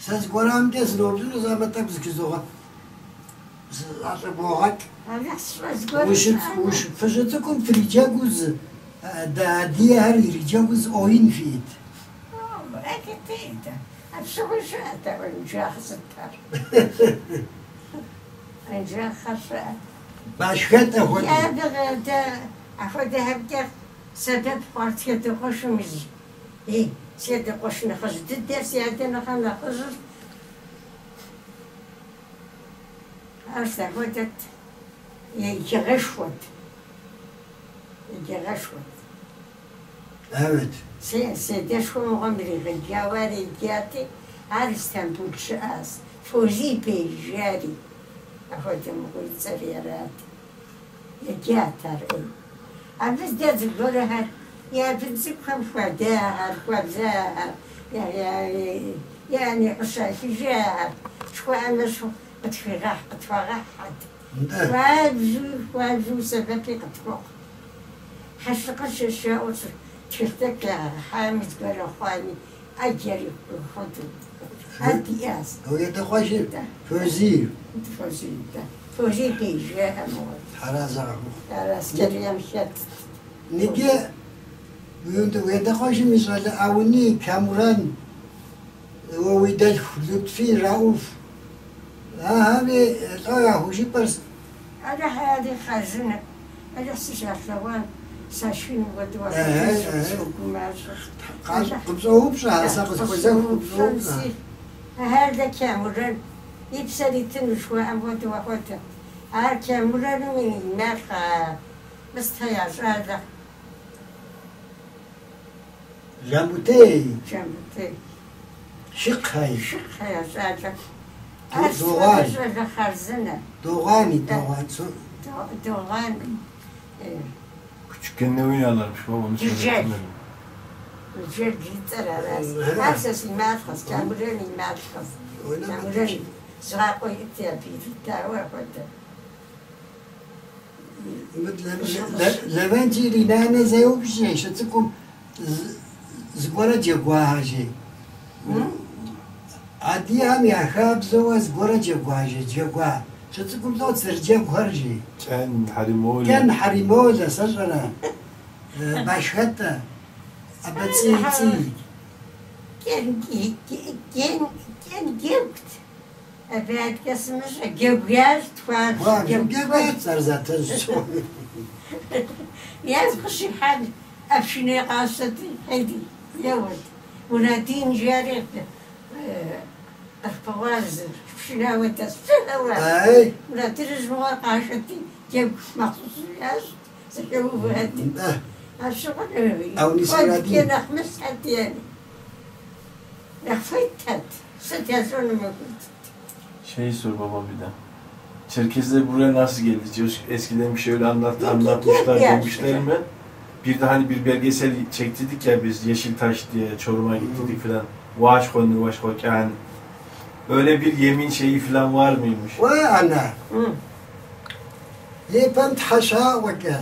Сэ зыгуэрамкӏэ сыноупщӏыну сэ тӏэкӏу зыхызогъэт, зыӏэщӏыбогъэкӏ. Алыхь сщӏэ зыгуэр щыӏэмэ. Фыщыцӏыкӏум фриджэгуу зы, дэ адыгэхэр ириджэгуу зы ойын фиӏэт. Апщыгъуи щыӏэт а ойынджагъ сытхэр. Ойынджагъхэр щыӏэт. Башхэтӏэ хуэдэу. Я абы дэ апхуэдэхэмкӏэ сэбэп хъуар си адэ къуэшым и, си адэ къуэш нэхъыжь дыдэр, си адэ нэхъэ нэхъыжьыр. Ар сахуэдэт, еджагъэшхуэт, еджагъэшхуэт. Дауэт? Си адэшхуэ мыгъуэм иригъэджауэ ар еджати, ар Истамбул щыӏащ. Фози бей жари, апхуэдэ мыгъуэ и цӏэри арат. Еджат ар ӏейуэ. Абы дэ зыгуэрхэр я бын цӏыкӏухэм хуадахэр, хуабзахэр, яни къыщахыжахэр, жыхуаӏэмэ къытхуигъэхь, къытхуагъэхьат. Хуабжьу, хуабжьу сэбэпи къытхуэхъут. Хьэщыкъыщэ жаӏэу тхылъ тӏэкӏу ягъэхьами, зыгуэр хъуами, ӏэджэри хуэдэу ар диӏащ. Уи адэ къуэшыр Фозий. Фозий, да. Фозий бей жаӏэ мыгъуэ. Тхьэразэ къахухъу. Ар аскерием хэтт. Иджы уи адэ къуэшым и щӏалэ Ауни, Камуран, уэ уи дэлъху Лутфи, Рауф, ахэми лӏо яхужыпӏэр. Алыхь ари хъарзынэ, Алыхь сыщалъэгъуам сашхыным хуэдэу апхуэдизу согумащӏэ. Къыпщӏоупщӏэ, сэ къысхуэзэху къыпщӏоупщӏэ. Ахэр дэ Камурэн и псэр итыну жыхуаӏэм хуэдэу апхуэдэ. Ар Камурэным и малъхъэ Мыстэ я щӏалэ. Жамбутей. Жамбутей. Шыкхъэ. Шыкхъэ я щӏалэ. Ар сыт щӏалэ хъарзынэ. Догъани, Догъан. Догъан. Küçükken ne oynarlarmış baba onu Güzel. söyletmedim. Джэл и цӏэр аращ. Ар сэ си малъхъэщ, Камурэн и малъхъэщ. Камурэн закъуэ иӏэти абы иритауэ апхуэдэ. Левенти и нанэ зэупщӏ, щыцӏыкӏум зыгуэрэ джэгуахэ жи. Адыгэм я хабзэуэ зыгуэрэ джэгуа жи, джэгуа. Щыцӏыкӏум лӏо зэрыджэгухэр жи. Кӏэн, хьэримолэ. Кӏэн, хьэримолэ, сэ щӏэрэ. Башхэтӏэ, абы цӏий-цӏий. Кӏэн, кӏэн джэгут. Абы адэкӏэ сымыщӏэ, джэгу ящӏт хуабжьу. Хуабжьу джэгу ящӏт ар затэжь. Яз къыщихьам ӏэпшынэ къащтэти, хьэди, еуэт. Мурадин жари Къылъпыгъуаз пшынауэ дэс пшынауэ. Ай. Мурадырыжь мыгъуэр къашэти, джэгу махъсусу ящӏт, зэхэувэти. Апщыгъуэм Аунис куэдкӏэ Мурадин. Нэхъ мысхьэт яни. Нэхъ хуитхэт, сыт ящӏэнумэ хуитт. Şey sor baba bir de. Çerkezler buraya nasıl geldi? Eskiden bir şey öyle anlatmışlar Gel. demişler mi? Bir de hani bir belgesel çektirdik ya biz Yeşiltaş diye Çorum'a gittik filan. Vaş konu vaş yani. Öyle bir yemin şeyi filan var mıymış? Уэ, ана, М. ипэм тхьэ щаӏуэкӏэ,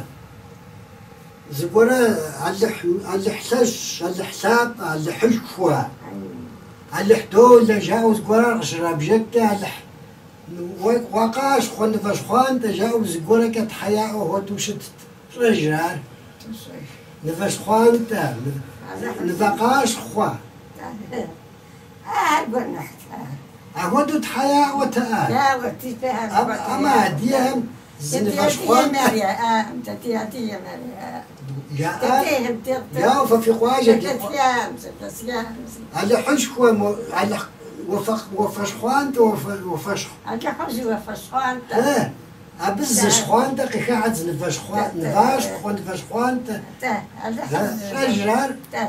зыгуэрэ Алыхь, Алыхь лъэщ, Алыхь лъапӏэ, Алыхьышхуэ, Алыхь долэ жаӏэу зыгуэрэр къыщрабжэкӏэ, Алыхь уакъащхъуэ, нывэщхъуантӏэ жаӏэу зыгуэрэкӏэ тхьэ яӏуэ хуэдэу щытт. Пщӏэжрэ ар? Сощӏэж. Нывэщхъуантӏэ, нывэкъащхъуэ. Ар гуэныхьт ар. Апхуэдэу тхьэ яӏуэтэӏэ. Яӏуэт, ипэхэм Амэ адыгэхэм зы нывэщхъуантӏэ яӏаӏым, дэ ди адыгэм ар яӏаӏым. яӏар. Дэтейхэм Яуэ фэ фи къуажэ ди зэхэсхаӏым, зэхэсхаӏым. Алыхьышхуэ, Алыхь уафэщхъуантӏэ, уафэщхъу. Алыхьу зи уафэщхъуантӏэ. Абы зы щхъуантӏэ къыхыхьэт, зы ныващхъуэ, нывэщхъуантӏэ. Тӏэ, Алыхьу Щӏэжрэ ар? Тӏэ,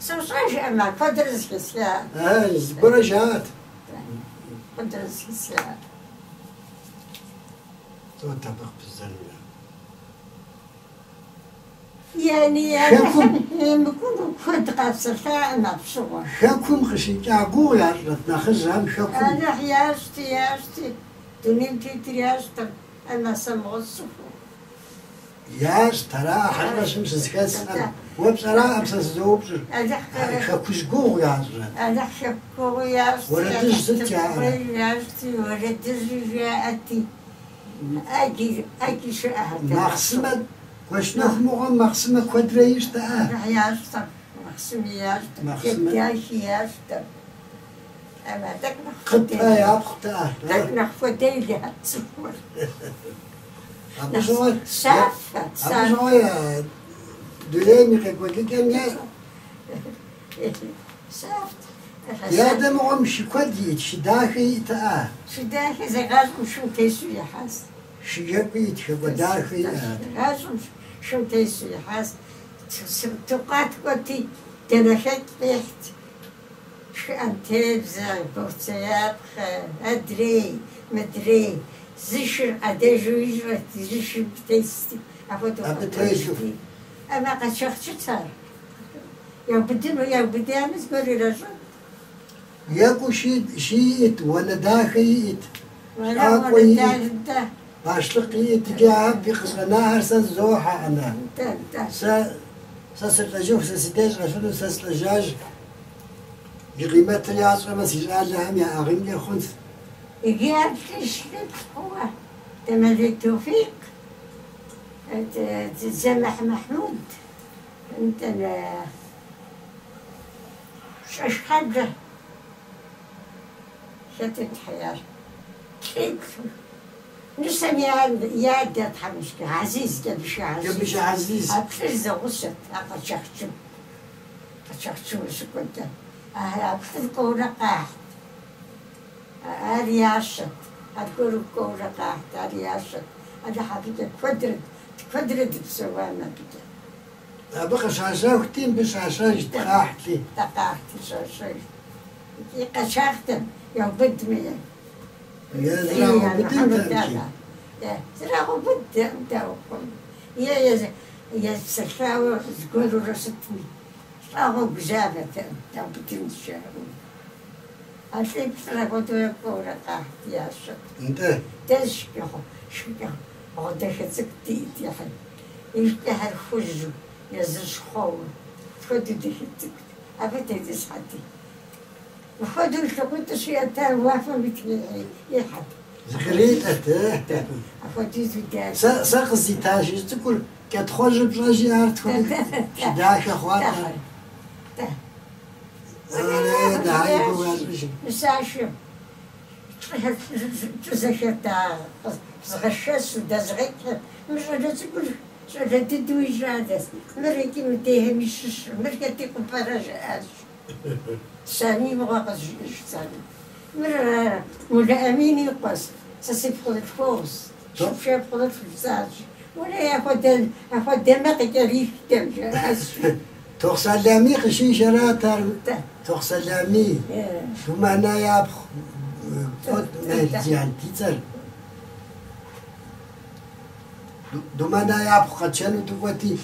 сощӏэжӏым ар, куэдрэ зэхэсхаӏым. Зыгуэрэ жаӏэт. Куэдрэ зэхэсхаӏым. Лӏот абы къыпыздэнур? Yani Хэкум емыкӏуну куэд къапсэлъаӏым апщыгъуэ. Хэкум къыщикӏа гугъу ящӏрэт нэхъыжьхэм хэкум. Алыхь ящӏти, ящӏти, дунейм тетыр ящӏтэм, ама сэ мыгъуэ сцӏыхуу. Ящӏт, ара хьэщӏэщым щызэхэсхэм. Уэ пщӏэраӏым сэ сызэупщӏыр. Алыхь Хэкужь гугъу ящӏрэт. Алыхь хэку гугъу ящӏти, Уэрэдыжь Алыхь сыт жаӏэрэ? тыркуей ящӏти, уэрэдыжьи жаӏэти. ӏэджи, ӏэджи щыӏэхэрт абы Махъсымэ, щыгъуэ. Гуэщнэху мыгъуэм махъсымэ куэдрэ ищӏтэӏэ? Алыхь ящӏтэм, махъсыми ящӏтэм, Махъсымэ. джэд дахи ящӏтэм. Ама тӏэкӏу нэхъ Къытӏэ хуэдэ, япхъутэӏэ? тӏэкӏу нэхъ хуэделэхэт цӏыхур. Абы Нэхъ щыгъуэ, сафэт, абы сафэ. щыгъуэ дунейм и къекӏуэкӏыкӏэм е Сафт. Ди адэ мыгъуэм шы куэд иӏэт, шы дахэ иӏэтэӏэ? Шы дахэ зэгъащӏэм шым тесу ихьас. Шы екӏу иӏэт, хакӏуэ дахэ иӏэт. Гъащӏэм шым тесу ихьас. Тукъат кӏуэти, данэхэкӏ къихьт. Шхыӏэн тебзэ, бохъцеяпхъэ, адрей, мыдрей. Зы шыр ӏэдэжу ищӏэт, зы шым тести, апхуэдэу Абы телъу. къэкӏуэжти. Ама къэчэхъчыт ар. Яубыдыну, яубыдамэ зыгуэр иращӏэнт. Екӏуу ши иӏэт, уанэ дахэ иӏэт, Уанэ щӏакӏуэ уанэ иӏэт, нтӏэ. башлыкъ иӏэт, иджы абы къыщӏэнахэр сэ зызохьэ, ана. Нтӏэ, нтӏэ. Сэ сылӏэжыху, сэ си деж щӏэлъыну, сэ сылӏэжаж и къимэтыр ящӏэмэ, си щӏалэхэм яӏыгъынкӏэ хъунщ. Иджы ар лӏищ лӏиплӏ хъууэ, Дэмэлей Тофикъ, Дзэмыхь Мыхьмуд, нтӏэ, Щӏэшхьэблэ хэтыт хьяр. Лӏиплӏ. Нысэм и адэ тхьэмыщкӏэ Азиз, Кӏэбышэ Азиз. Кӏэбышэ Азиз. А плӏыр зэгъусэт а къэчэхъчым. Къэчэхъчым ущыкӏуэкӏэ. А плӏыр кӏуэурэ къахьт. Ар ящэт. Аргуэру кӏуэурэ къахьт, ар ящэт. Алыхь абыкӏэ куэдрэ, куэдрэ дыпсэуам абыкӏэ. Абы къыщащэхути, мыбы щащэжт, къахьти. Дэ къахьти щащэжт. Икӏи къэчахтэм, яубыдми. Е зрагъэубыдынтэкъым. Зрагъэубыдтэкъым, дауэ хъуну. Е епсэлъауэ зыгуэрурэ сытми, щӏагъуэ гузавэтэкъым, яубыдынщ жаӏэу. А лӏиплӏыр апхуэдэу кӏуэурэ къахьт, ящэт. Нтӏэ. Дэ шкӏэ гъудэхэ цӏыкӏу диӏэт ехьэ. И шкӏэхэр хужьу, езыр щхъуэуэ, апхуэдэу дахэ цӏыкӏут. Абы тетӏысхьэти. Мыпхуэдэу лъакъуитӏыр щиӏэтар уафэм ихьэт. Зыкъритӏэт, Апхуэдизу дахэ. Сэ къызита шыжь цӏыкӏур кӏэтхъуэжьыр пщӏэжи ар тхуэдэу шы дахэ хъуат ар. Арей, дахэ и гугъу ящӏыжым. Нысашэм лӏыхэр зэхэта згъэшэсу дэзгъэкӏхэр мы щӏалэ цӏыкӏур щӏалэ дыдэу и щӏалэщ. Мыр икӏи мыдейхэми щыщ, мыр хэт и къуэу пӏэрэ жаӏащ. Сами мыгъуэ къызжиӏэж Сами. Мыр Мулэ Амин и къуэщ, сэ си пхъурылъхуэгъущ, Шыпшэ пхъурылъху жысӏащ. Уэлей, ахуэдэмэ къыкӏэрихтэм, жаӏащ. Тохъусэлами къыщишэрат ар, Тохъусэлами, Думэнэ япхъу Мелджант и цӏэр. Думэнэ япхъу къэтшэну дыкӏуэти,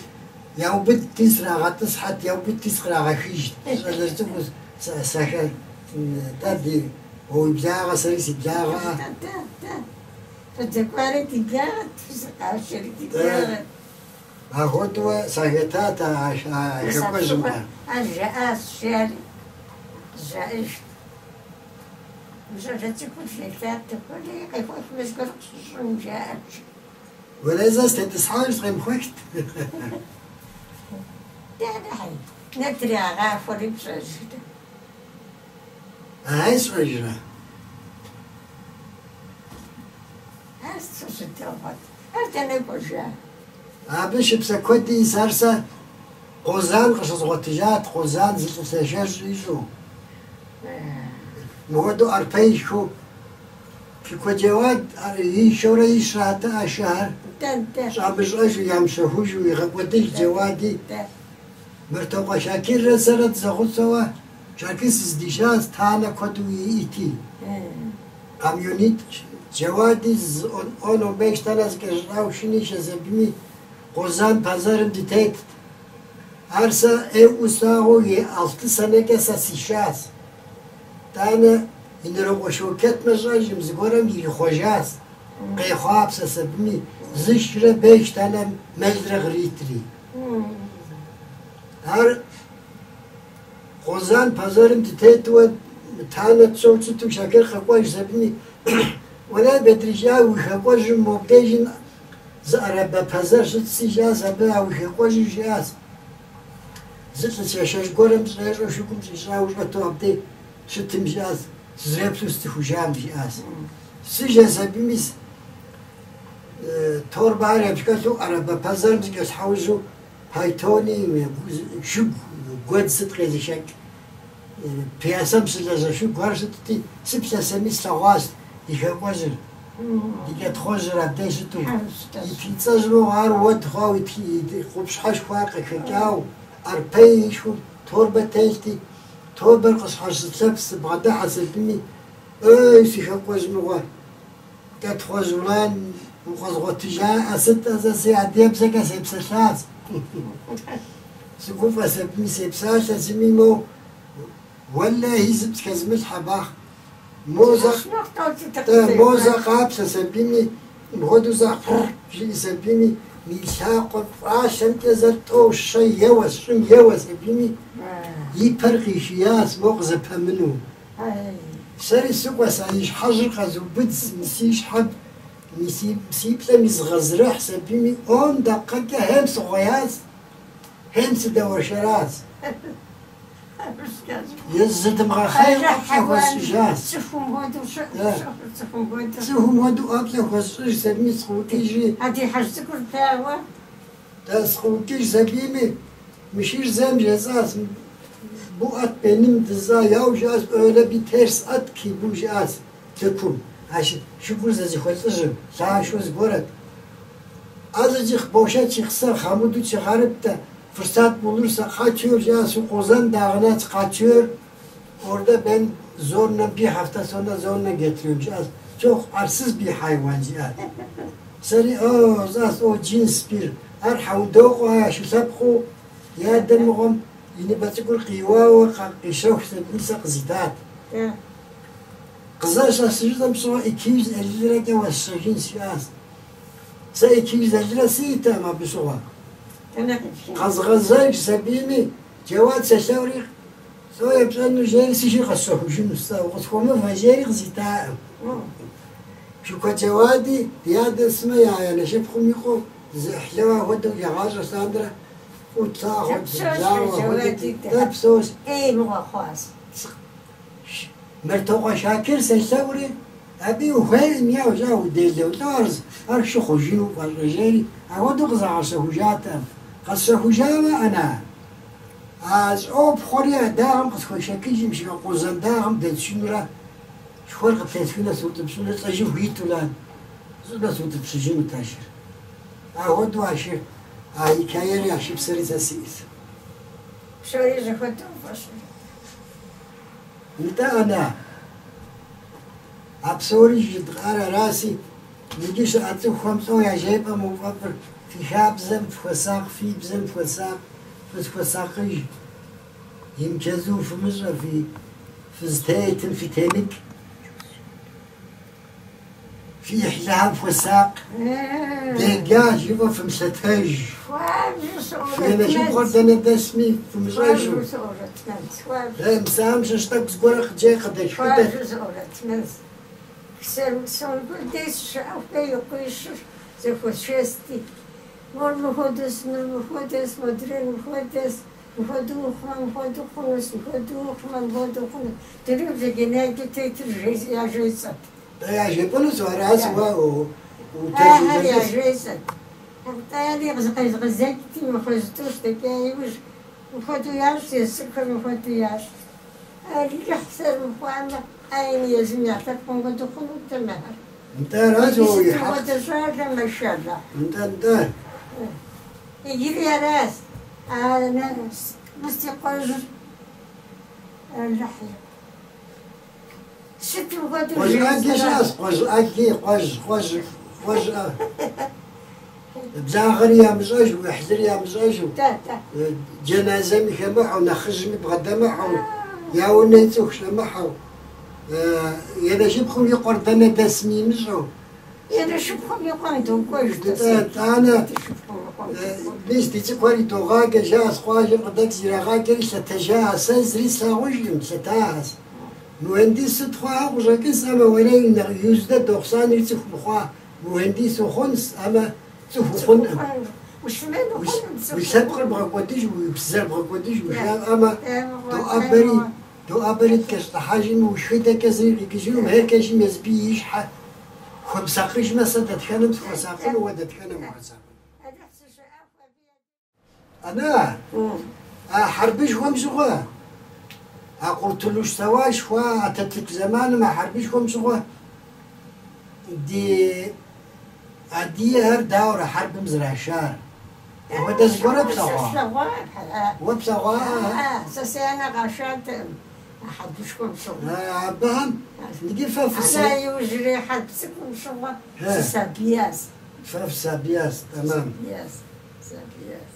яубыдти срагъэтӏысхьэт, яубыдти сыкърагъэхыжт. Щӏалэжь цӏыкӏуу сахэ, тӏэ, ди уэ уи благъэ, сэри си благъэ. Тӏэ, тӏэ, фыдэкӏуари ди благъэт, фызыкъашэри ди благъэт. Ахуэдэу сахэтат а хэкуэжьымкӏэ. Ар жаӏащ, жари, къызжаӏэжт. Мы щӏалэ цӏыкӏур лъэлъатэ, уэлей, къехуэхмэ зыгуэр къыщыщӏын жаӏэрт. Уэлей, зэ сытетӏысхьащ, сыкъемыхуэхт. Дэнэ хьэ, нэ трагъахуэри пщӏэжрэ? Ай, сщӏэжрэ? Ар сыту щыдэгъуэт. Ар дэнэ кӏуэжа? Абы шыпсэ куэди ис, ар сэ Къозан къыщызгъуэтыжат, Къозан зы лӏы лъашэжь ищӏу. Мыхуэдэу ӏэрпэ ишхыу Пщыкуэ Джэуад ишэурэ ищратэӏэ шыхэр щӏамыщӏэжу, ямыщэхужу, игъэкӏуэдыж Джэуади. Мэртокъуэ Шакиррэ сэрэ дызэгъусэуэ Чэркес сыздишащ, танэ куэду иӏэти. Камионитӏ Джэуади он-он беш танэ зыкӏэщӏауэ шыни шэзэбыми Къозан пазарым дытетт. Ар сэ ӏейуэ слъагъуу и алты сэнэкӏэ сэ сишащ. Тӏанэ Инэрокъуэ Шокэтмэ щӏэжым зыгуэрым ирихъуэжащ, къехъуапсэс абыми зышрэ беш танэ мэлрэ къритри. Ар Къозан пэзэрым дытетуэ танэ тщӏэу щыту Шакир къэкӏуэжщ абыми. Уэлей Бедрий, жиӏа, уи хэкӏуэжьым мобдежым зы арабэ пэзэр щытси, жиӏащ абы, а уи хэкӏуэжьыр, жиӏащ. Зы лӏы шэшэж гуэрым щӏещӏэу шыгум щӏищӏауэ щӏэту абдей щытым, жиӏащ, сызэреплъу сцӏыхужам, жиӏащ. Сыжэщ абыми торбэхэр епщӏхэлъу арабэ пэзэрым зыкӏэлъхьэужьу пайтони, шыгу гуэдз сыт къезышэкӏ пиясэм щылэжьэ шыгухэр щытти, сыплъэсэми слъэгъуащ ди хэкӏуэжьыр, ди кӏэтхъуэжьыр абдей щыту. И пицӏэжьым ар уэд хъуауэ, и къупщхьэшхуэр къыхэкӏауэ, ӏэрпей ишхыу торбэ телъти, торбэр къыщхьэщыслъэф сыбгъэдыхьэс абыми, Эй, си хэкӏуэжь мыгъуэ, Кӏэтхъуэжь улан, укъэзгъуэтыжаӏэ, сыт-тӏэ сэ си адыгэбзэкӏэ сепсэлъащ. Сыгуфӏэс абыми сепсалъэс ими моу, уэлэхьи зы пцӏы хэзмылъхьэ бахъ. Мо зэ къаплъэс абыми, мыпхуэдэу зэ хъур жиӏэс абыми, мы и лъакъуэ фӏалъэмкӏэ зэ тӏэу-щэ еуэс, щӏым еуэс абыми, и пэр къишиящ, мо къызэпэмыну. Сэри сыкӏуэс, а и щхьэжьыр къэзубыдс, мы си щхьэм, мы си плӏэм изгъэзрыхьс абыми, он дакъикъэкӏэ хьем сыгъуеяс, хьем сыдэуэршэращ. Зыдымгъэхъей ӏэплӏэ хуэсщӏыжащ. Цӏыхум хуэдэу цӏыхум хуэдэу. Цӏыхум хуэдэу ӏэплӏэ хуэсщӏыжщ абыми сыкъыӏукӏыжри. А ди хьэжь цӏыкӏур дауэ? Дэ сыкъыӏукӏыжщ абыми, мы шыр зейм жесӏащ, Bu at benim dıza yav жиӏащ, öyle bir ters at ki bu жиӏащ Тыркум. А шыгур зезыхуэ лӏыжьым, лъашэу зыгуэрэт. Azıcık boşa çıksa, hamudu çıkarıp da fırsat bulursa kaçıyor жиӏащ, Kozan Dağı'na kaçıyor. Orada ben zorla bir hafta sonra zorla getiriyorum жиӏащ. Çok arsız bir hayvan жиӏащ. Сэри, о, жысӏащ, o cins bir, ар Хьэундокъуэ я шы лъэпкъыу и адэ мыгъуэм и ныбэ цӏыкӏур къиуауэ къищэху абыми сэ къызитат. Къызэщэ сыжытӏэм щыгъуэ 250 лирэкӏэ уэсщэжынщ, жиӏащ. Сэ 250 лирэ сиӏэтэкъым абы щыгъуэ. Къэзгъэзэжщ абыми, Джэуат селъэӏури, лӏо епщӏэну жери си шыр къэсщэхужыну сэ, укъысхуэмывэ жери къызитакъым. Шыкуэ Джэуади ди адэ сымэ я анэшыпхъум и къуэу зы ӏыхьлыуэ хуэдэу егъащӏэ лъандэрэ фӏыуэ тлъагъуу дыблагъэу хуэдэти, дэ псощ. Ей, мыгъуэ хъуащ. Мэртокъуэ Шакир селъэӏури, абы ухуейкъым яу жиӏа уделэу, лӏо ар шы хъужыну фӏэщӏэ жери, апхуэдэу къызагъэщэхужатэкъым. Къэсщэхужамэ, ана, а щӏопхъуэри а дагъэм къысхуешэкӏыжым, шыгъэ Къузэн дагъэм дэсшынурэ, шхуэр къытесхынэ сутӏыпщынурэ лӏэжыху иту лан, щӏынэ сутӏыпщыжынут а шыр. Апхуэдэу а шыр, а хикаери а шыпсэри сэ сиӏэс. Псори зэхуэдэу фӏэщӏыр. Нтӏэ, ана, а псори жыдгъэӏэр араси, иджы щыӏэ цӏыхухэм лӏо яжепӏэм уфӏэфӏыр, фи хабзэм фхуэсакъ, фи бзэм фхуэсакъ, фызыхуэсакъыж, имычэзу фымыщӏэ, фи фызтетым фытемыкӏ, фи ӏыхьлыхэм фхуэсакъ, деджа жыфӏэ фымылъэтэж, Хуабжьу фи анэшыпхъуэр дэнэ дэсми фымыщӏэжу. Хуабжьу сыӏурытмэнс, хуабжьу. Мсам щыщ тӏэкӏу зыгуэрэ къыджей къыдэшхыдэ. Хуабжьу сыӏурытмэнс. Сонгул деж сыщыӏэхукӏэ и къуищыр зэхуэсшэсти. Мор мыхуэдэс, мыр мыхуэдэс, модрейр мыхуэдэс, мыхуэдэу ухъумэ, мыхуэдэу хъунущ, мыхуэдэу ухъумэ, мыхуэдэу хъунущ. Дунейм зэгенэлу тетыр яжесӏэт. Дэ яжепӏэнущ, аращ уэ Ахэр утэжу. яжесӏэт. Атӏани къызэкӏти, махуэ зытӏущ дэкӏа иужь, мыпхуэдэу ящӏ, езы цӏыкӏухэр мыпхуэдэу ящӏ. Алыхь сэрмыхъуамэ, ӏэйми езым я лъэпкъым хуэдэу хъунутэм ахэр. Нтӏэ, аращ уэ уи Сытым хьэкъ. хуэдэ щӏалэ, машаллахь. Нтӏэ, нтӏэ. Иджыри аращ. Мы си къуэжьыр, Алыхь. Сытым хуэдэу Къуэжь ӏэджи жесӏэрэ? щыӏэщ, къуэжь ӏэджи, къуэжь, къуэжь, къуэжь. Благъэри ямыщӏэжу, ӏыхьлыри ямыщӏэжу, Дэ, дэ. джэназэми хэмыхьэу, нэхъыжьми бгъэдэмыхьэу, я унэ цӏыху щӏэмыхьэу, енэшыпхъум и къуэр дэнэ дэсми имыщӏэу. И анэ шыпхъум и къуэм докӏуэж. Итӏанэ мис ди цӏыкӏухэр идогъаджэ, жаӏэс, къуажэм къыдэкӏ ирагъаджэри лъэтэжа, сэ зыри слъагъужкъым, лъэтахьэс. Мухэндис сыт хъуа къыщӏэкӏынс, амэ уэрей yüzde doksan цӏыху мыхъуа, мухэндис ухъунс, амэ цӏыху ухъункъым. Уи лъэпкъыр бгъэкӏуэдыж, уи бзэр бгъэкӏуэдыж, амэ доӏэбэри ткӏэщӏыхьэжым, ушхыдэкӏэ зыри къикӏыжынум, herkesim езы и щхьэ хуэмысакъыжмэ, сэ дэтхэнэм сыхуэсакъыну, уэ дэтхэнэм ухуэсакъыну. Ана, а хьэрбышхуэм щыгъуэ, а Kurtuluş Savaş хуа Ататюрк зэманым а хьэрбышхуэм щыгъуэ ди адыгэхэр дауэрэ хьэрбым зэрашар? Апхуэдэ зыгуэрэ плъэгъуа? Уэ плъэгъуа? Сэ си анэ къашатэкъым а хьэрбышхуэм щыгъуэ. Абыхэм иджы фэ Ана иужьрей хьэрб цӏыкӏум щыгъуэ сысабияс. Фэ фысабияс, тэмэм. Сабияс.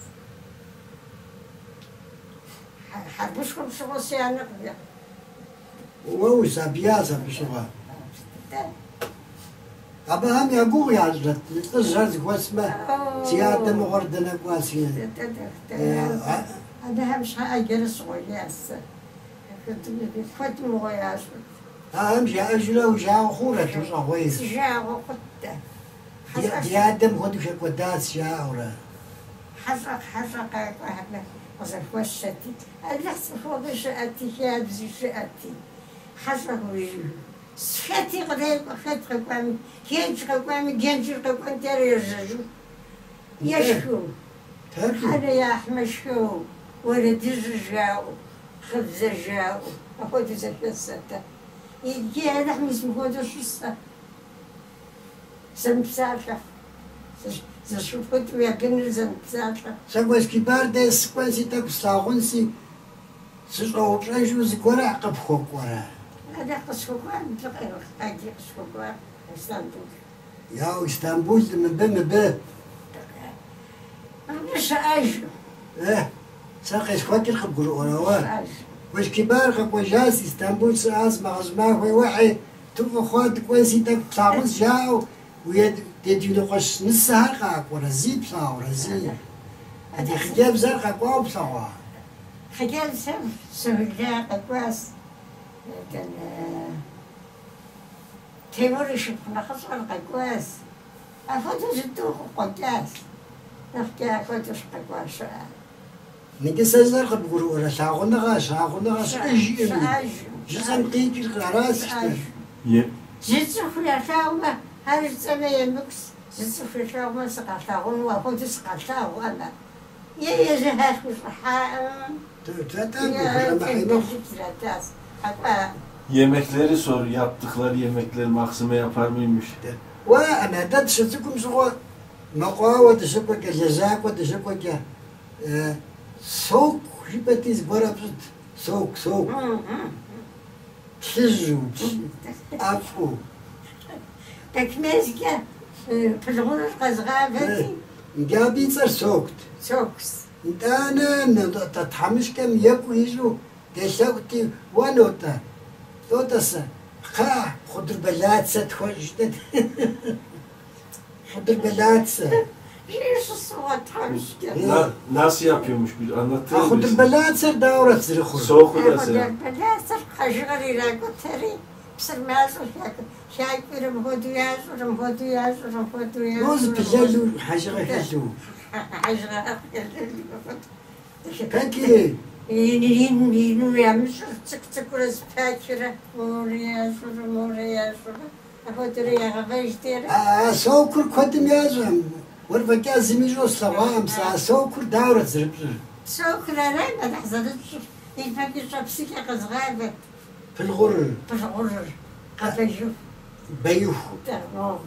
Хьэрбышхуэм щыгъуэ си анэ Уэ усабияс абы щыгъуэ. Абыхэм я гугъу ящӏрэт, лӏыжьхэр зыхуэсмэ, си адэ мыгъуэр дэнэ кӏуа си. Абыхэм щхьэ ӏэджэрэ сыгъуеяс сэ. Куэд мыгъуэ ящӏырт. Ахэм жаӏэжурэ уи жагъуэ хъурэт ущӏэгъуейр? Си жагъуэ хъутдэ. Ди адэм хуэдэу хэкӏуэдащ жаӏэурэ. Хьэщӏэ хьэщӏэ къакӏуэхэмэ къызэхуэсщэти, Алыхь цӏыхугъи щыӏэти, хабзи щыӏэти. Хьэщӏэ хэти кърекӏуэ, хэт къэкӏуами, гендж къэкӏуами, генджыр къэкӏуэнти ар ежьэжу. Ешхыу, хьэрэ яхьмэ шхыу, уэрэдыжьыр жаӏэу, хъыбзэ жаӏэу, апхуэдэу зэхэсэтэ. Иджы Алыхьым мис мыпхуэдэу щысэ. Зэмыпсалъэ. Зэшыпхъуитӏым я быныр зэмыпсалъэ. Сэ Гуэскибар дей сыкӏуэнси тӏэкӏу слъагъунси, сыщӏэупщӏэжу зыгуэрэ къыпхуэкӏуэрэ? Алыхь къысхуэкӏуа, мыбы ӏэджи къысхуэкӏуа Истамбул. Яу, Истамбул мыбы, мыбы. Абы щыӏэжкъым. Сэ къесхуэкӏыр къыбгурыӏуэрэ уэ? Гуэскибар къэкӏуэжащ, Истамбул щыӏащ, мэгъэщӏмахуэ уэхьи, туфӏы хъуа дыкӏуэнси тӏэкӏу тлъагъунс жаӏэу, уи дедуныкъуэщ нысэхэр къакӏуэрэ, зи плъагъурэ, зи. Ди хъыджэбзхэр къэкӏуауэ плъэгъуа? Хъыджэбзхэм Суһила къэкӏуащ. Темур и шыпхъу нэхъыщӏэр къэкӏуащ. Апхуэдэу зытӏу къыкъуэкӏащ. Нэхъкӏэ апхуэдэу къэкӏуа щыӏэ. Иджы сэ жысӏэр къыбгурыӏуэрэ? Лъагъуныгъэ, лъагъуныгъэ щыӏэжкъым. Жысӏэм къикӏыр аращ. Зы цӏыху ялъагъумэ, ар жысӏэмэ емыкӏущ, зы цӏыху ялъагъумэ сыкъалъагъуну, апхуэдэу сыкъалъагъу ӏэмэ. Е езыхэр хущӏыхьаӏым. Yemekleri sor, yaptıkları yemekler maksime yapar mıymış? Уэ ана дэ дыщыцӏыкӏум щыгъуэ мэкъуауэ дыщыкӏуэкӏэ, лэжьакӏуэ дыщыкӏуэкӏэ, соку жыпӏэти зыгуэрэ пщӏыт. Соку, соку. Плъыжьу, ӏэфӏу. Пекмезкӏэ пылгъурыр къэзгъавэти. Иджы абы и цӏэр сокут. Сокус. Итӏанэ тхьэмыщкӏэм екӏу ищӏу делъэӏути, уэ нотӏэ, лӏотӏэ сэ, кхъа, хъудырбэлацэ тхуэщӏ жытӏэт. Хъудырбэлацэ. Nasıl yapıyormuş bir anlatır mısın? Хъудырбэлацэр дауэрэт зэрыхъур? Soğuk odası. Хъудырбэлацэр хьэжыгъэр иракӏутэри, псыр мащӏэу хакӏуэрэ мыпхуэдэу ящӏурэ, мыпхуэдэу ящӏурэ, мыпхуэдэу Мо ящӏурэ. зыпылэлу хьэжыгъэ хэлъу. Хьэжыгъэ хэлъу. Peki. Ин ин ину ямыщӏыр цӏыкӏу цӏыкӏурэ зэпачрэ, морэ ящӏурэ, морэ ящӏурэ, апхуэдэурэ ягъэвэждерэ. А сокур куэдым ящӏэм, уэр фӏэкӏа зыми ищӏэу слъэгъуакъым сэ. А сокур дауэрэт зэрыпщӏыр? Сокур арам Алыхь зэрытщӏыр, ипэкӏи щӏэпсыкӏэ къэзгъавэт. Пылгъурыр. Пылгъурыр къэбэжыху. Бэиху.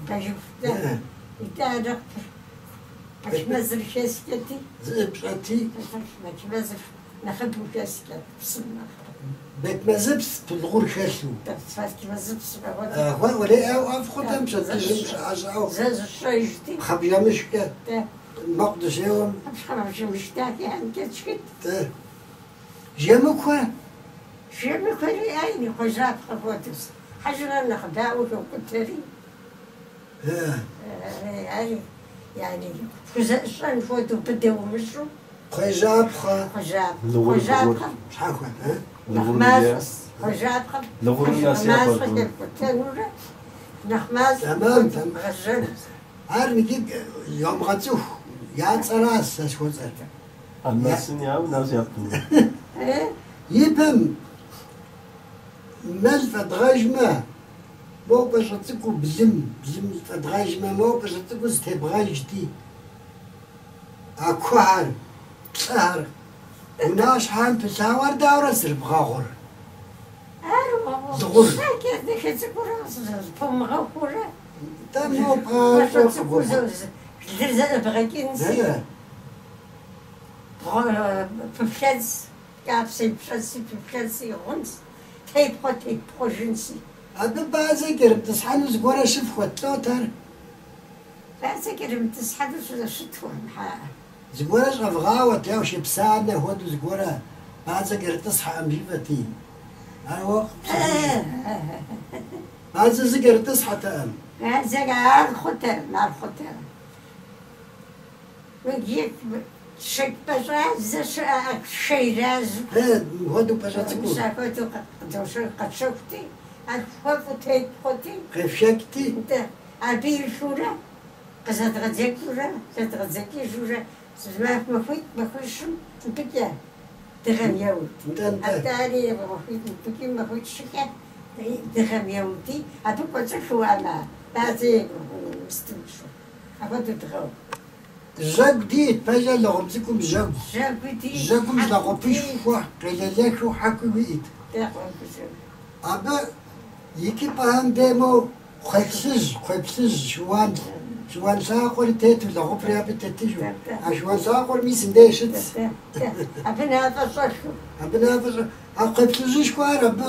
Бэжыху. Итӏанэ пэчмэзыр хэскӏэти. Зыпщӏэти. Пэчмэзыр нэхъыбэу хэскӏэт, псым нэхъ. Бекмэзыпс пылгъур хэлъу. Бекмэзыпс Уэрей ӏэфӏ хъутэм пщэдджыжьым щӏыӏэ-щӏыӏэу. Зэзыщӏэжти. Пхъэбжэмышкӏэ мэкъу дыщеуэм. Пхъэбжэмышк дахэхэмкӏэ тшхыт. Жэмыкуэ? Жэмыкуэри ӏэйни хъуэжапхъэ хуэдэу. Хьэжыгъэр нэхъ даӏуэ хокӏутэри. Ари, яни, пхузэӏыщӏэн хуэдэу быдэ умыщӏу. Кхъуейжьапхъэ. Кхъуейжьапхъэр. Щхьэхуэ, Нэхъ мащӏэщ. Кхъуейжьапхъэр мащӏэ хэпкӏутэнурэ, нэхъ мащӏэ бгъэжьэнущ. Ар иджы йомыгъэцӏыху, я цӏэращ сэ схуэцӏэр. Anlatsın ya, nasıl yaptın? Ипэм мэл фӏэдгъэжмэ, моуэ пӏащӏэ цӏыкӏуу былым, былым фӏэдгъэжмэ, моуэ пӏащӏэ цӏыкӏуу зытебгъэжти, а кухьэр, плӏыхэр унащхьэм пылъауэ ар дауэрэ зэрыбгъэгъур? Ар Лыгъур. щхьэкӏэ дахэ цӏыкӏурэ зыпумыгъэхуурэ, Тӏэ моуэ пӏащӏэ пӏащӏэу цӏыкӏуу къыгуэбгъу. лыр зэӏыбгъэкӏынси, пыплъэнс, кӏапсэ ипщӏэнси, пыплъэнси, гъунс, тепхъуэ тепхъуэжынси. Абы бадзэ кӏэрымытӏысхьэну зыгуэрэ щыфхуэт, лӏот ар? Бадзэ кӏэрымытӏысхьэну щытхуэм, хьа. Зыгуэрэ щӏэвгъауэт, яу шыпсанэ хуэдэу зыгуэрэ бадзэ кӏэрытӏысхьэкъым жиӏэти. Ар уэ къыпщыхъужу. Бадзэ зы кӏэрытӏысхьэтэкъым. Бадзэ ар хъутэкъым, ар хъутэкъым. Иджы щэкӏ пӏэщӏадзэ щыӏэ шэ иразу. Хуэдэу пӏащӏэ цӏыкӏуу. Мис апхуэдэу къэтщэхути, ар хуэфӏу тетпхъуэти. Къефшэкӏти. Нтӏэ, абы илъурэ къызэдгъэдзэкӏыурэ, зэдгъэдзэкӏыжурэ зы махуитӏ, махуищым мыбыкӏэ дыгъэм еут. Нтӏэ, нтӏэ. Атӏэ ари махуитӏ мыбыкӏи махуитӏ-щыкӏэ дыгъэм еути, абы кӏуэцӏылъу ама бадзэ мыстыншу. Апхуэдэу дгъэу. Жьэгу диӏэт, пэжэ лэгъуп цӏыкӏум жьэгу. Жьэгу диӏэт, Жьэгум хьэку лэгъупышхуэ къелэлэхыу хьэкуи уиӏэт. Дэ къуэкӏу. Абы икӏыпӏэхэм де моу кхъуейплъыжь, кхъуейплъыжь шыуан, шыуан лъакъуэри тету, лэгъупри абы тетыжу. А шыуан лъакъуэр мис мыбдеж щытщ. Абы нафӏэ щӏэлъу. Абы нафӏэ щӏэ. А кхъуейплъыжьышхуэр абы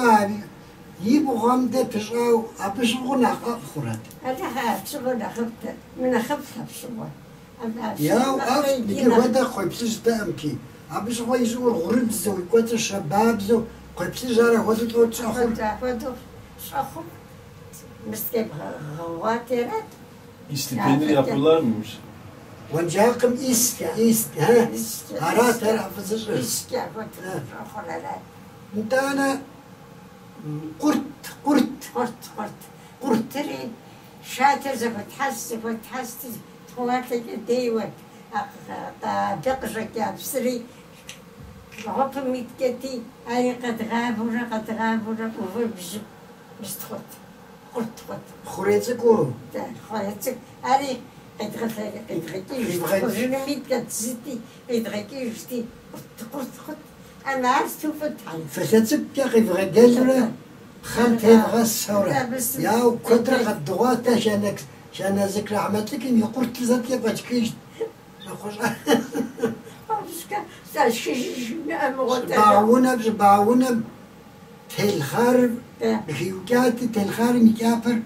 и бгъуэм де пыщӏау, абы щыгъуэ нэхъ ӏэфӏ хъурэт. Алыхь, апщыгъуэ нэхъыфӏт, мынэхъыфӏт апщыгъуэ. Яу ӏэфӏт, иджы хуэдэ кхъуейплъыжьтэкъымти. Абы щыгъуэ и щӏыӏур гъурыбзэу, и кӏуэцӏыр щабабзэу, кхъуейплъыжь ар апхуэдэу лӏот щӏэхъур. Апхуэдэу щӏэхъур мысткӏэ бгъэгъуати арат. İsli peynir yapıyorlar mıymış? Уэнжакъым искӏэ, искӏэ, хэ? Арат ар ӏэфӏ зыщӏыр. Искӏэ апхуэдэу щӏэхъур арат. Нтӏанэ къурт, къурт. Къурт, къурт. Къуртри шатэр зэхуэтхьэс, зэхуэтхьэсти, тхъуалъэкӏэ дейуэт. Абы къыщӏэкӏа псыри лэгъупым иткӏэти, ари къэдгъавэурэ, къэдгъавэурэ ӏувыбжьым мыст хъут. Къурт хъут. Хъурей цӏыкӏуу. Дэ, хъурей цӏыкӏу. Ари къедгъэкӏыжт. Хъужыным иткӏэт зыти, къедгъэкӏыжти, къурт, къурт хъут. Ама ар сыту фӏыт. Фалъэ цӏыкӏукӏэ къевгъэдэлурэ пхъэм тевгъэсэурэ. Яу куэдрэ къэддыгъуат Шанэзык Рахьмэтлыкым и къуртыр зэткӏэ фӏэкӏхыжт. Щӏыбагъ унэм, щӏыбагъ унэм телхъарыр къыхиукӏати, телхъарым и кӏапэр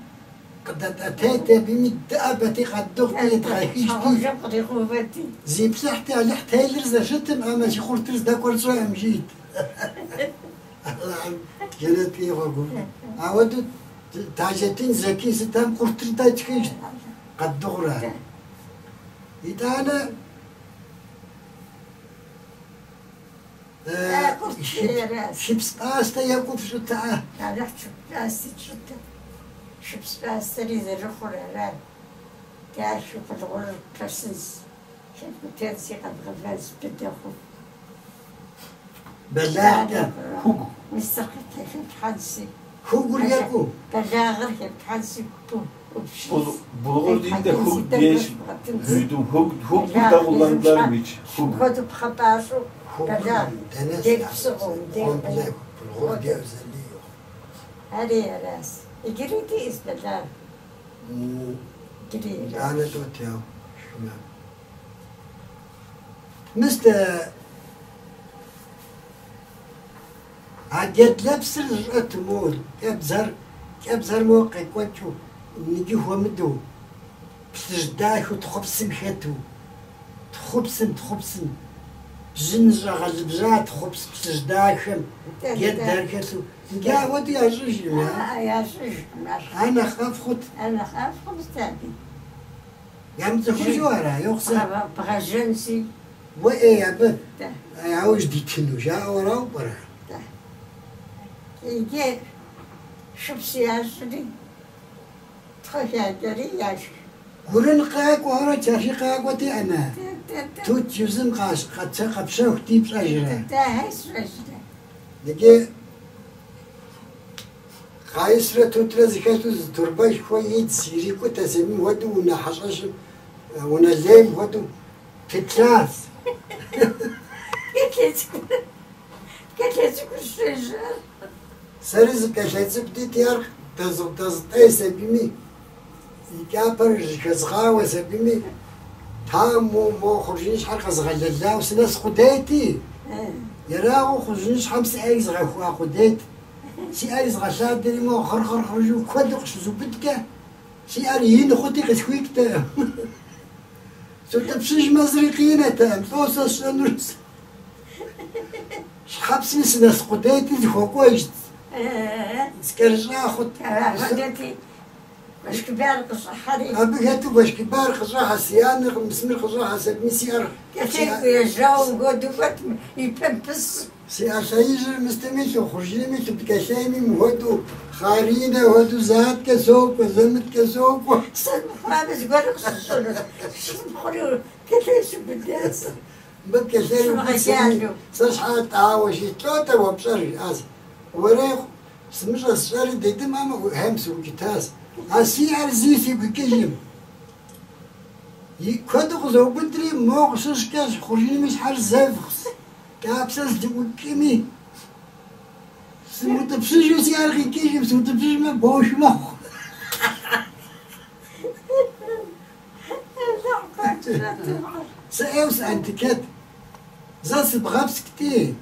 къыдэтӏэтейт, абыми дыӏэбэти, къэддыгъути, едгъэхыжти. Щхьэгъубжэм къригъэувэти. Зиплъыхьти, Алыхь телыр зэщытым, амэ си къуртыр здэкӏуэр сщӏэкъым, жиӏэт. Алыхьым жэнэт игъэгуфӏэ. Ауэдэу Тажетдин Зэки сытам къуртыр дэтхыжт, къэддыгъурэ. Итӏанэ шыпс пӏастэ екӏуу фщӏытэӏэ. Алыхь шыпс пӏасти тщӏытэ. Шыпс пӏастэри зэрыхъур арат. Дахэу булгъурыр пэсынс, хэпкӏутэнси къэбгъэвэнс быдэ хъу. Бэлагъкӏэ. Хугу. Мысыр хэплъхьэнси. Хугур екӏуу. Бэлагъыр хэплъхьэнси ӏупщынс. Bulgur değil de hug diye duydum. Hug, hug burada kullandılar mı hiç? Hug. Апхуэдэу пхъэ пӏащӏэу бэлагъ, Дэнэ дел псыгъуэу, дел Komple bulgur diye özelliği yok. Ари арас. Иджыри диӏэс бэлагъ. Иджыри арас. Итӏанэ тӏот яу. Шхынэ. Мыст а джэдлэпсыр зыщӏэту мо кӏэбзэр, кӏэбзэр мо къекӏуэкӏыу, иджы хуэмыдэу, плъыжь дахэу тхъупсым хэту, тхъупсым, тхъупсым, бжьын щӏэгъэлыбжьа тхъупс плъыжь дахэм джэдхэр хэлъу. Иджы апхуэдэу ящӏыжкъым, я? Аӏэ, ящӏыжкъым ар. Ар нэхъ ӏэфӏ хъут. Ар нэхъ ӏэфӏ хъут абы. Ямыцӏыхужу ара, йохъусэ? Бгъэжьэнщи. Уэ ӏей абы яужь дитыну жаӏэу арауэ пӏэрэ? Иджы шыпс ящӏри, тхъу хакӏэри яшх. Гурын къакӏуэхэрэ Чаршы къакӏуэти ӏэнэ. Тут жызым къэпщэхути пщӏэжрэ? Сщӏэжрэ. Иджы къайсрэ тутрэ зыхэлъу зы торбэшхуэ идз ирикӏутэ сабийм хуэдэу унэ хьэщӏэщым, унэ лейм хуэдэу пытлъащ. Кӏэлъей цӏыкӏур щежьар. Сэри зы кӏэлъей цӏыкӏу дити ар дэзгъутӏей сабийми, и кӏапэр жьэхэзгъауэ сабийми, таму мо хъуржыныщхьэр къэзгъэлэлауэ сынэс къудейти, ерагъыу хъуржыныщхьэм си ӏэр изгъэхуа къудейт. Си ӏэр изгъэлъадэри мо хъыр-хъыр-хъыр жиӏэу куэду къыщызубыдкӏэ, си ӏэр ин хъути къысхуикӏтэкъым. Сутӏыпщыжмэ зыри къинэтэкъым, лӏо сэ сщӏэнур? Щхьэпсми сынэс къудейти зыхуэкӏуэжт. Скӏэрыщӏа хъут. Апхуэдэти, Гуэшкыбар къыщӏыхьэри. Абы хэту Гуэшкыбар къыщӏыхьэ, си анэр мысмыр къыщӏыхьэ, сабийми си ӏэр. Кӏэлъейкӏу ежьауэ мыхуэдэу кӏуэт и пэм пыс. Си ӏэ лъэижьыр мыстым илъу, хъуржыным илъу, пкӏэлъейми мыхуэдэу, хъаринэ хуэдэу зэ аткӏэ сокӏуэ, зэ мыткӏэ сокӏуэ. Сымыхъуамэ зыгуэр къыщыщӏынут. Сымыхъури кӏэлъей субыдащ. Мыбы пкӏэлъейр убыд, сэ щхьэ тӏауэ жи, лӏо-тӏэ уэ пщӏэр, жиӏащ. Уэрей, сымыщӏэ сщӏэри дедым амэ хьэм сыукӏытащ. А си ӏэр зи сигу икӏыжым. И куэду къызоубыдри, мо къыщыщкӏэ хъуржыным и щхьэр зэвхъс, кӏапсэ здыӏукӏми, сымутӏыпщыжу си ӏэр къикӏыжым, сыутӏыпщыжмэ бош мэхъу. Сэ ӏейуэ сыӏэнтикэт. Зэ сыбгъэпскӏти,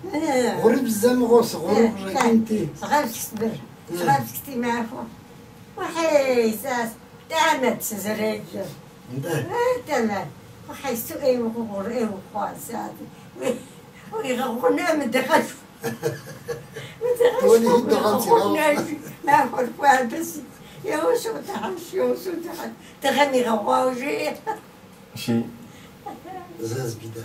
гъурыбзэ мыгъуэу сыгъуру къыщӏэкӏынти. Згъэпскӏт мыр, згъэпскӏти махуэ. Ухьей, сэ Тӏанэт сызэреджэр. Нтӏэ. Тӏанэ, ухьей, сыту ӏей ухъу, ӏей ухъуа, сэ уигъэгъунэ мы дыгъэшхуэ. Мы Тони дыгъэшхуэм дыгъэм сигъэгъу. уигъэгъунэ, махуэр хуабэси. Еуэ содыхьэш, еуэ содыхьэш. Дыгъэм игъэгъуауэ жеӏэ. Şey, Зэзбида.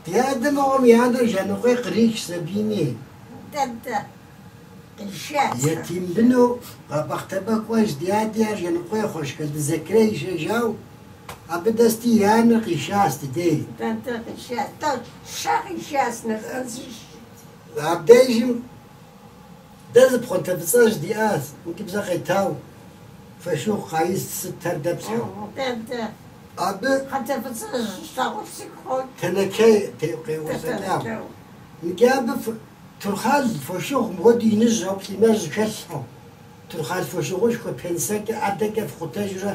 Ди адэ мыгъуэм и анэр Жаныкъуей кърихщ сабийми. Дадэ, къишащ. Етим быну Къэбахътэбэ кӏуэжщ ди ади ар Жаныкъуей Хъуэшкэлды Зэкрей ишэжау, абы дэсти и анэр къишащ ди дей. Дадэ къишащ. Тӏэу щэ къишащ нэхъыжьыщ. Абдежым дэ зы пхъуантэ фӏыцӏэжь диӏащ, ӏункӏыбзэ къетау, фошыгъу къайыс сытхэр дэплъхьэу. Дадэ, Абы пхъуантэ фӏыцӏэжь лъагъур сигу къокӏ. тэнэкэ къеӏущӏэкӏау. Иджы абы турхъал фошыгъу мыхуэдэу иныжь ауэ плӏимэжь хэлъхьэу. Турхъал фошыгъушхуэ пенсэкӏэ ӏэдэкӏэ фхъутэжрэ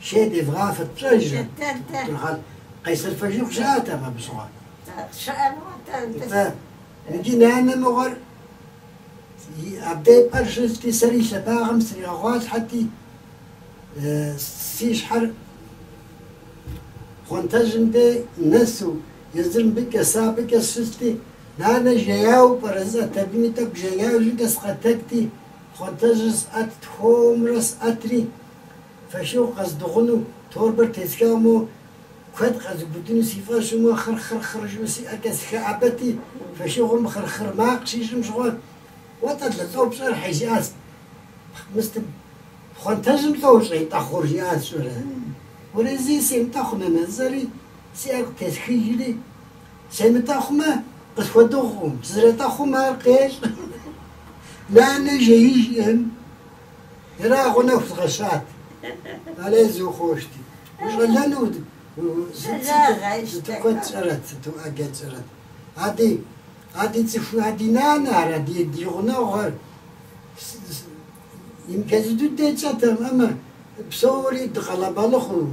шей девгъафэт пщӏэжрэ. Дадэ, Турхъал къайсэр фошыгъу щыӏэтэкъым абы щыгъуэ. щыӏэ мыгъуэ, Нтӏэ, иджы нанэ мыгъуэр абдей пӏэр щылъти, сэри лъэбагъым сригъэгъуалъхьэти, си щхьэр пхъуантэжьым дей нэсу, езыр мыбыкӏэ, сэ абыкӏэ сщылъти, нанэ жеяуэ пӏэрэ жысӏэт, абыми тӏэкӏу жеяуэ жыӏэкӏэ сыкъэтэджти, пхъуантэжьыр сӏэтт, хуэмурэ сӏэтри, фошыгъу къэздыгъуну, торбэр тесхауэ мо куэд къэзубыдыну си фӏэщу мо хъыр-хъыр-хъыр жыӏэу си ӏэкӏэ сыхэӏэбэти, фошыгъум хъыр-хъыр макъ щищӏым щыгъуэ, уэтӏэ лӏо пщӏэр хьей жиӏащ. Мыстым пхъуантэжьым лӏо ущӏетӏэхъур жиӏащ щӏэрэ. Уэрей зи семытӏэхъу нанэ жысӏэри, си ӏэр къытесхыжри, семытӏэхъумэ къысхуэдыгъукъым, сызэрытӏэхъум ар къещӏ. Нанэ жеижкъым, ерагъыу нэху згъэщат. Алей зухъуэшти. Ущӏэлэну сыту куэд тщӏэрэт, сыту ӏэджэ тщӏэрэт. Ади цӏыху, ади нанэ ар, ади ди гъунэгъухэр имыкӏэзу дыдэ тщӏэтэкъым, амэ псори дыкъэлэбалыхъуу,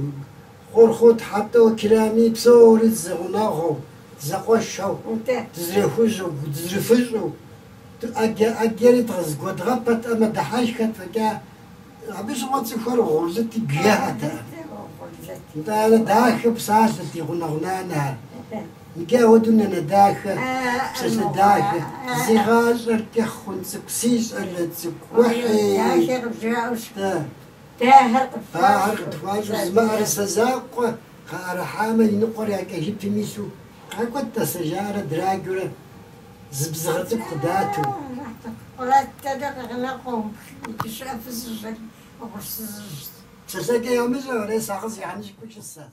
Хъурхъут, Хьэтӏэу, Кирами псори дызэгъунэгъуу, дызэкъуэшэу, дызэрехужьу, дызэрыфыщӏу, ӏэджэри дыкъызэгуэдгъэпэт, амэ дыхьэшхэт фӏэкӏа. Абы щыгъуэ цӏыхухэр угъурлыти гыехэтэкъым. Нтӏэ, ар дахэу псалъэт ди гъунэгъу нанэхэр. Иджы ауэдэу нанэ дахэ, псалъэ дахэ, зи гъащӏэр кӏыхь хъун цӏыкӏу, си щӏалэ цӏыкӏу, уэхьей! Дахэ къыбжаӏэу Дэ. Дахэр Ахэр къыпхуащӏу. Къытхуащӏу, зы мыӏэрысэ закъуэ къаӏэрыхьамэ, и ныкъуэр я кӏэжыпым илъу, къакӏуэт тӏасэ жаӏэрэ драджэурэ зы бзыгъэ цӏыкӏу къыдату. Къураттэ къэгъэнэ къоуплъ, иджы щыӏэ фызыжьыр, угъурсызыжьт. Псэлъэкӏэ ямыщӏэу, арей сакъыз яхьэныщкӏуэу щысат.